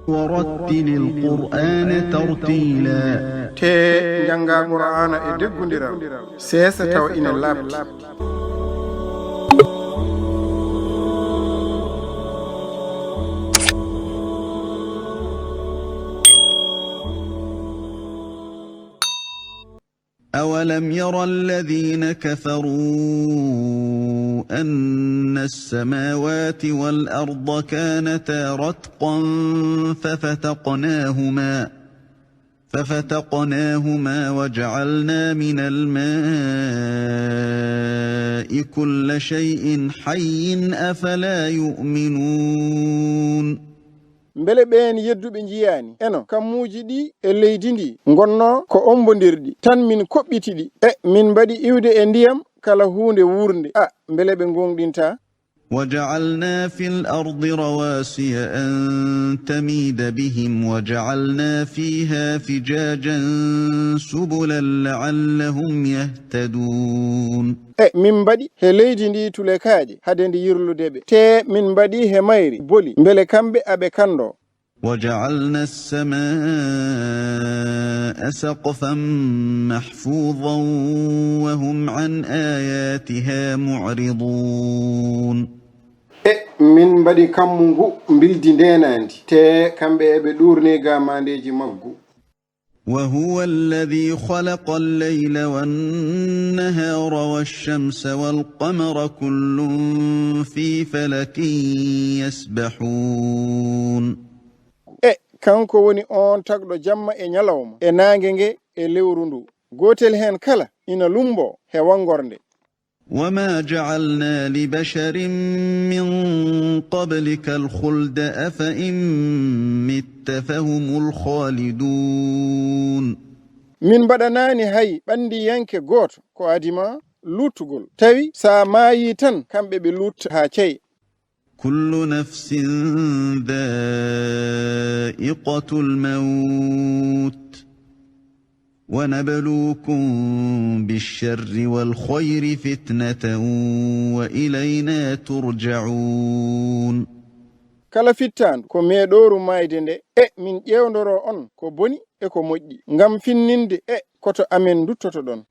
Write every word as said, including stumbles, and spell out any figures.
ورتل القرآن ترتيلا. Te njannga Qur'aana e deggundiral, seesa tawa ina laaɓti. أولم ير الذين كفروا أن السماوات والأرض كانتا رتقا ففتقناهما ففتقناهما وجعلنا من الماء كل شيء حي أفلا يؤمنون. Mbele ɓeen yedduɓe njiyaani eno kammuuji ɗi e leydi ndi ngonnoo ko ombondirɗi, tan min koɓɓiti ɗi? E min mbaɗi iwde e ndiyam kala huunde wuurnde. A, mbele ɓe ngooŋɗintaa? وجعلنا في الأرض رواسي أن تميد بهم وجعلنا فيها فجاجا سبلا لعلهم يهتدون. E min mbaɗi he leydi ndi tulekaaje hade ndi yirlude ɓe, te min mbaɗi he mayri boli mbele kamɓe aɓe kanndoo. وجعلنا السماء سقفا محفوظا وهم عن آياتها معرضون. E min mbaɗi kammu ngu mbildi ndeenaandi, te kamɓe eɓe ɗuurnii gaamaandeeji maggu. وهو الذي خلق الليل والنهار والشمس والقمر كل في فلك يسبحون. E kanko woni oon tagɗo jamma e ñalawma, e naange nge, e lewru ndu. Gootel heen kala ina lummboo he wanngornde. وما جعلنا لبشر من قبلك الخلد أفإن مت فهم الخالدون. Min mbaɗanaani hay ɓanndiyanke gooto ko adii ma luuttugol, tawi so a maayii tan, kamɓe ɓe luutta haa cey. كل نفس ذائقة الموت ونبلوكم بالشر والخير فتنة وإلينا ترجعون. Kala fittaandu ko meeɗooru maayde nde, e min ƴeewndoroo on ko boni e ko moƴƴi, ngam finninde e ko to amen nduttoto-ɗon.